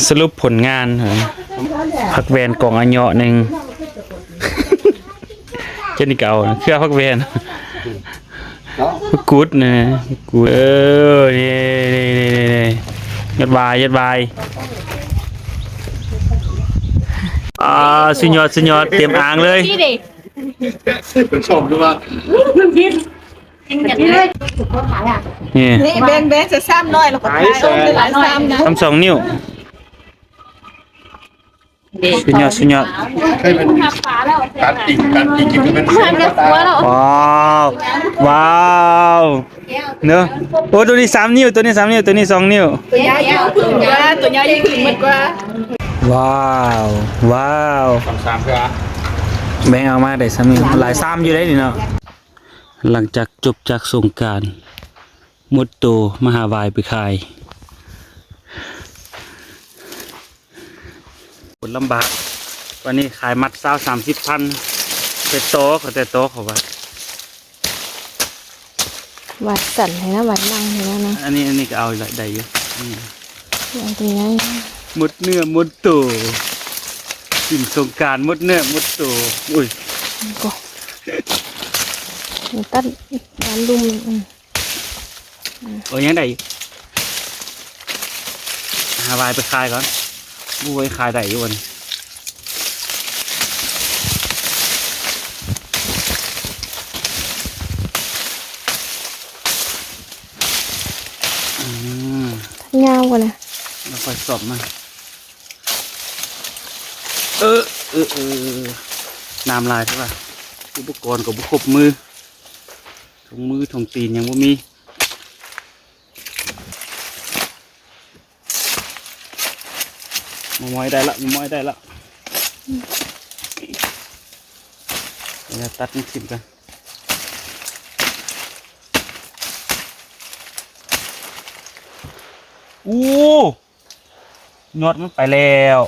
ສະຫຼຸບຜົນງານ ເອີ ຜັກແວ່ນກອງອາເຍາະໜຶ່ງ ເຈົ້ານີ້ກໍເອົາເຄືອຜັກແວ່ນ ເນາະ ກູດນະ ກູດ ເອີ ນີ້ ນີ້ ນີ້ ນີ້ ນີ້ ຍອດວາຍ ຍອດວາຍ ອ່າ ສຸດຍອດ ສຸດຍອດ ເຕັມອ່າງເລີຍ ນີ້ເດ້ ເປັນຊົມຫຼືວ່າ ນີ້ ນີ້ແບ່ງ ແບ່ງໃສ່ຊາມນ້ອຍ ແລ້ວກໍຂາຍ ເອົາໄປຫຼາຍຊາມນະ ຊາມສອງນິ້ວ ສຸດຍອດ ສຸດຍອດ ໃຫ້ມັນຕັດອີກ ຕັດອີກ ກິນເປັນ ວ້າວ ວ້າວ ເນາະ ໂອ້ ໂຕນີ້ສາມນິ້ວ ໂຕນີ້ສາມນິ້ວ ໂຕນີ້ສອງນິ້ວ ໂຕໃຫຍ່ຢູ່ ໂຕໃຫຍ່ຢູ່ ໝົດກວ່າ ວ້າວ ວ້າວ ສາມ ສາມເທື່ອ ແບ່ງເອົາມາໄດ້ສ່ຳນີ້ ຫຼາຍຊາມຢູ່ເດ້ນີ້ເນາະ. ຫຼັງຈາກຈົບຈາກສົງການ ໝົດໂຕ ມາຫາຫວາຍໄປຂາຍ ຄົນລຳບາກ ວັນນີ້ຂາຍມັດຊາວ ສາມສິບພັນ ແຕ່ຕໍ່ເຂົາ ແຕ່ຕໍ່ເຂົາວ່າ ຫວາຍສັ່ນໃຫ້ນະ ຫວາຍນັ່ງໃຫ້ນະ ອັນນີ້ ອັນນີ້ກໍເອົາໄດ້ຢູ່ ອືມ ເອົາຕົວໃຫຍ່ ໝົດເນື້ອໝົດໂຕ ກິນສົງການໝົດເນື້ອໝົດໂຕ ໂອ້ຍ ມັນກໍ ມັນຕັດງານລຸ່ມ ອືມ ໂອ້ຍ ຍັງໄດ້ຢູ່ ຫາຫວາຍໄປຂາຍກ່ອນ ໂອ້ຍ ຂາຍໄດ້ຢູ່ບໍ່ນີ້ ອືມ ຕັດຍາວກ່ອນນະ ແລ້ວຄ່ອຍສ້ອມມັນ ເອີ ເອີ ເອີ ນ້ຳຫຼາຍແທ້ວ່າ ອຸປະກອນກໍບໍ່ຄົບມື ຖົງມືຖົງຕີນຍັງບໍ່ມີ ມາໝອຍໄດ້ລະ ມາໝອຍໄດ້ລະ ດຽວຕັດມັນຖິ້ມກ່ອນ ໂອ້ ຍອດມັນໄປແລ້ວ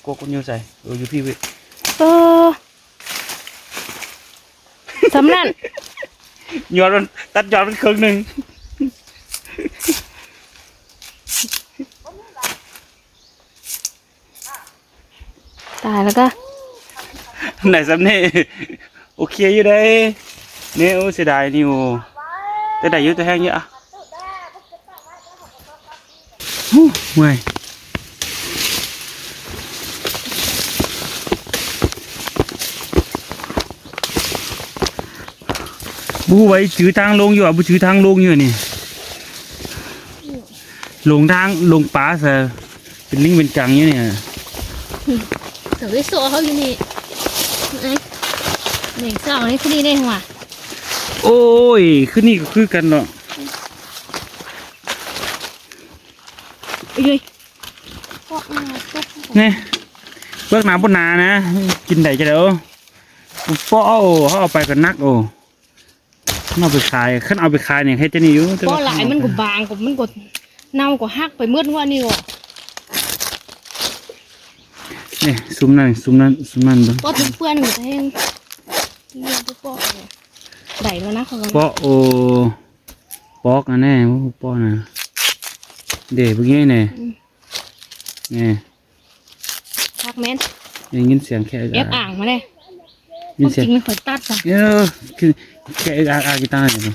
ກົກມັນຢູ່ໃສ? ເອີ ຢູ່ພີ້ ພີ້ ເອີ ສ່ຳນັ້ນ ຍອດມັນ ຕັດຍອດມັນເຄິ່ງໜຶ່ງ ຕາຍແລ້ວກະ ໄດ້ສ່ຳນີ້ ໂອເຄຢູ່ເດ້ ນີ້ ໂອ້ ເສຍດາຍນີ້ ໂອ້ ແຕ່ໄດ້ຢູ່ ແຕ່ແຮງຢູ່ ອະ ໂອ້ ເມື່ອຍ ບໍ່ໄຫວ ຈື່ທາງລົງຢູ່ ບໍ່ຈື່ທາງລົງຢູ່ນີ້ ຫຼົງທາງ ຫຼົງປ່າຊະ ເປັນລິງເປັນກັງຢູ່ນີ້ ເຂົາໄປໂຊເຮົາຢູ່ນີ້ ແມງສາວນີ້ ຄືນີ້ເດ້ຫວາ ໂອ້ຍ ຄືນີ້ກໍຄືກັນເນາະ ເອີຍ ນີ້ ເປືອກໜາບໍ່ໜານະ ກິນໄດ້ຈັ່ງໃດ ໂອ້ ເປາະ ໂອ້ ເຮົາເອົາໄປກໍໜັກ ໂອ້ ເຮົາເອົາໄປຂາຍ ຄັນເອົາໄປຂາຍນີ້ ເຮັດຈັ່ງນີ້ຢູ່ ເປາະຫຼາຍ ແຕ່ວ່າ ມັນກໍບາງ ກໍ ມັນກໍເນົ່າ ກໍຫັກໄປໝົດ ວ່ານີ້ກໍ ນີ້ ຊຸມນັ້ນ ຊຸມນັ້ນ ຊຸມນັ້ນເບິ່ງ ເປາະຈົນເປື້ອນ ມັນກໍແຮງ ເລື່ອງໄປເປາະ ໄດ້ແລ້ວນະ ເຂົາວ່າ ເປາະ ໂອ້ ປອກອັນແນ່ ໂອ້ ປອກນະ ເດ້ ເບິ່ງນີ້ແນ່ ອືມ ນີ້ ຄັກແມ່ນ ໄດ້ຍິນສຽງແຄະ ແອບອ່າງມາເດ້ ຍິນສຽງ ຄວາມຈິງມັນຄ່ອຍຕັດຊະ ເອີ ຄືແຄະອາກໆຢູ່ຕານີ້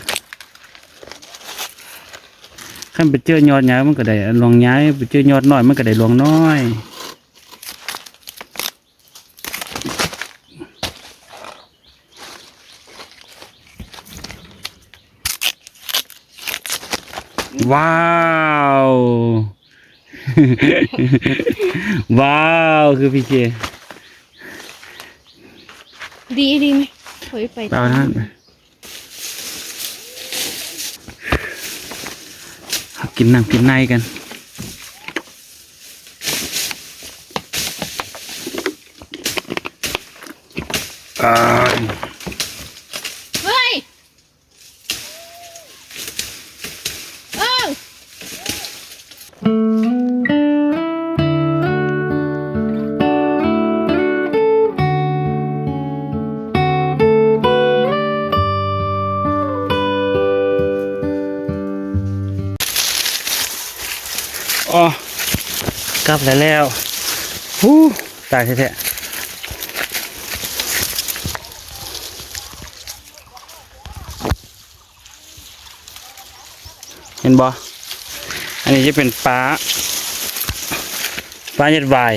ຄັນໄປເຈີຍອດໃຫຍ່ມັນກໍໄດ້ຫຼວງໃຫຍ່ ໄປເຈີຍອດນ້ອຍມັນກໍໄດ້ຫຼວງນ້ອຍ. ວ້າວ ວ້າວ ຄືພີເຄ ດີ ດີໄໝ? ຂ້ອຍໄປ ເອົານັ້ນ ເຮົາກິນນ້ຳກິນໃນກັນ ເອີຍ ເຮີ້ຍ ເອີ. ອໍ ກັບແລ້ວ ແລ້ວ ຫູ ຕາຍແທ້ໆ. ເຫັນບໍ່? ອັນນີ້ຈະເປັນປາ ປາເຮັດຫວາຍ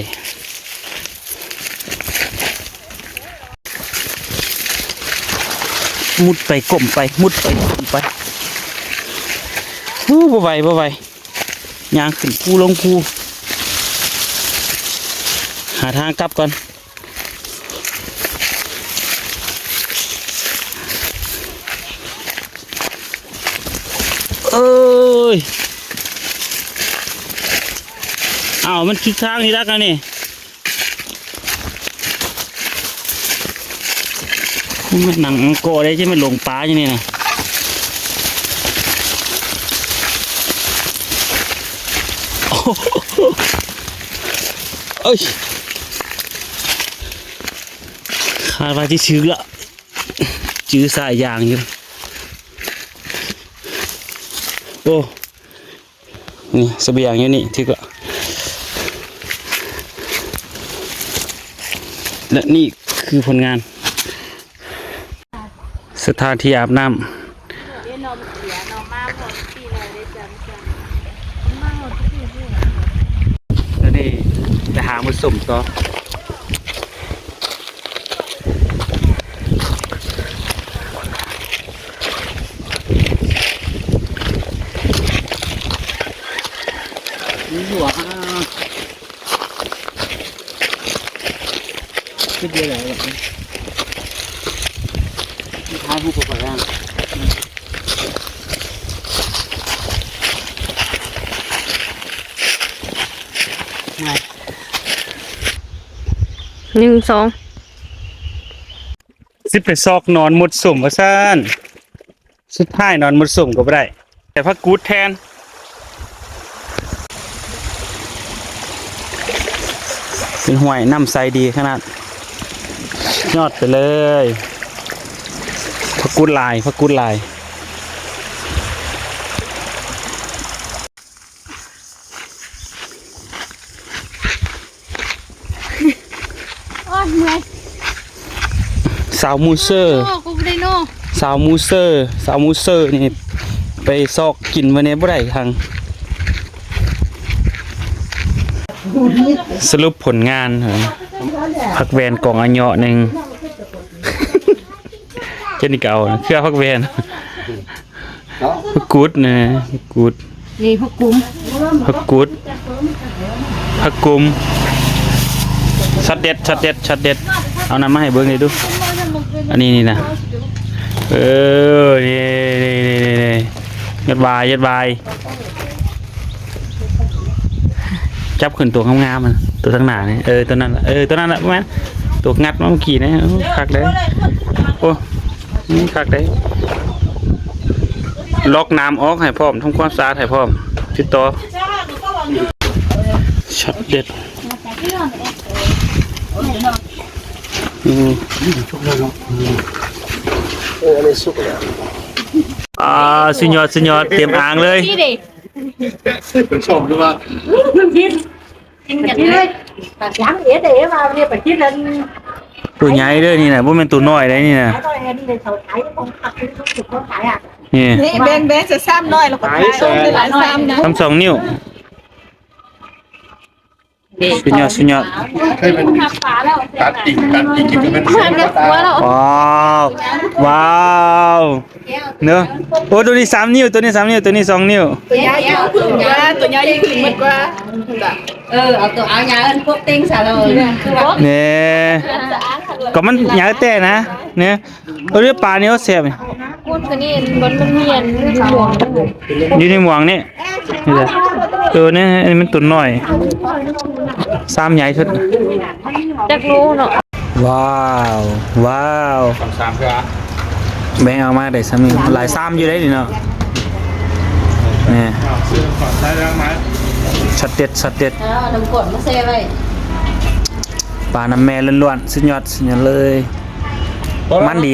ມຸດໄປກົ້ມໄປ ມຸດໄປກົ້ມໄປ. ໂອ້ ບໍ່ໄຫວ ບໍ່ໄຫວ ຍ່າງຂຶ້ນພູລົງພູ ຫາທາງກັບກ່ອນ. ເອີຍ ອ້າວ ມັນຖືກທາງນີ້ດັກອັນນີ້ ມັນນັ່ງອັງກໍໄດ້ ຈະແມ່ນຫຼົງປ່າຢູ່ນີ້ນະ. ໂອ້ໂຫ ເອີຍ ຄາດວ່າຊິຖືກລະ ຈື່ສາຍຢາງຢູ່. ໂອ້ ນີ້ສະບຽງຢູ່ນີ້ ຖືກລະ ແລະນີ້ຄືຜົນງານ ສະຖານທີ່ອາບນ້ຳ. ຕອນນີ້ໄປຫາໝູ່ສົ້ມຕໍ່. ໜຶ່ງ ສອງ ຊິໄປຊອກໜອນໝົດສົມວ່າຊັ້ນ. ສຸດທ້າຍໜອນໝົດສົມກໍບໍ່ໄດ້ ແຕ່ຜັກກູດແທນ. ເປັນຫ້ວຍນ້ຳໃສດີຂະໜາດ ຍອດໄປເລີຍ. ຜັກກູດຫຼາຍ ຜັກກູດຫຼາຍ. ໂອ້ຍ ເມື່ອຍ. ສາວມູເຊີ ໂອ້ ກູບໍ່ໄດ້ໂນ ສາວມູເຊີ ສາວມູເຊີນີ້ໄປຊອກກິນມາແດ່ບໍ່ໄດ້ທາງ. ສະຫຼຸບຜົນງານ ຜັກແວ່ນກອງອາເຍາະໜຶ່ງ. ເຈົ້ານີ້ກໍເອົາເຄືອຜັກແວ່ນ ເນາະ ຜັກກູດນະ ຜັກກູດ ນີ້ຜັກກຸມ ຜັກກູດ ຜັກກຸມ ຊັອດເດັດ ຊັອດເດັດ ຊັອດເດັດ. ເອົານຳມາໃຫ້ເບິ່ງໜ່ອຍດູ ອັນນີ້ນີ້ນະ. ເອີ ນີ້ ນີ້ ນີ້ ນີ້ ນີ້ ຍັດວາຍ ຍັດວາຍ. ຈັບຂຶ້ນຕົວງາມໆ ມັນ ຕົວທາງໜ້ານີ້ ເອີ ຕົວນັ້ນລະ ເອີ ຕົວນັ້ນລະ ແມ່ນ ຕົວງັດມາເມື່ອກີ້ນີ້. ໂອ້ ຄັກເດ້ ໂອ້ ຄັກເດ້. ລັອກນ້ຳອອກໃຫ້ພ້ອມ ທຳຄວາມສະອາດໃຫ້ພ້ອມ ຕິດຕໍ່ ຊັອດເດັດ. ອືມ ສຸກແລ້ວເນາະ ເອີ ອັນນີ້ສຸກແລ້ວ. ອ່າ ສຸດຍອດ ສຸດຍອດ ເຕັມອ່າງເລີຍ. ເປັນຊົມຫຼືວ່າ ກິນກັນເລີຍ ຕັດຫຍັງເອເດວ່າເນຍ ໄປກິນອັນ ຕົວໃຫຍ່ເດີນີ້ນະ ບໍ່ແມ່ນຕົວນ້ອຍເດ້ນີ້ນະ. ນີ້ ນີ້ແບ່ງ ແບ່ງໃສ່ຊາມນ້ອຍ ແລ້ວກໍຂາຍ ເອົາໄດ້ຫຼາຍຊາມນະ ຊາມສອງນິ້ວ. ສຸດຍອດ ສຸດຍອດ ເຄີຍເປັນ ຕັດອີກ ຕັດອີກ ກິນເປັນ ວ້າວ ວ້າວ ເນາະ. ໂອ້ ຕົວນີ້ສາມນິ້ວ ຕົວນີ້ສາມນິ້ວ ຕົວນີ້ສອງນິ້ວ. ຕົວໃຫຍ່ຢູ່ເພິ່ນກວ່າ ຕົວໃຫຍ່ຢູ່ເພິ່ນໝົດກວ່າ. ເອີ ເອົາຕົວ ເອົາຫຍັງ ເອີ້ນພວກເຕັງຊະເລີຍ ແນ່ ກໍມັນໃຫຍ່ແຕ່ນະ ເນາະ. ເອີ ປານີ້ແຊບນີ້ ຄົນກະນີ້ ມັນ ມັນມີອັນຢູ່ໝວງ ຢູ່ໃນໝວງນີ້. ເອີ ນີ້ ອັນນີ້ມັນຕົວນ້ອຍ ຊາມໃຫຍ່ສຸດ ຈັກໂລເນາະ. ວ້າວ ວ້າວ ສອງສາມເທື່ອ ແບ່ງອອກມາໄດ້ຊຳນີ້ ຫຼາຍຊາມຢູ່ເດ້ນີ້ເນາະ. ນີ້ ຊັອດເດັດ ຊັອດເດັດ ເອົານ້ຳກ້ອນມາແຊ່ໄວ້. ປານ້ຳແມ່ລ້ວນໆ ສຸດຍອດ ສຸດຍອດເລີຍ ມັນດີ.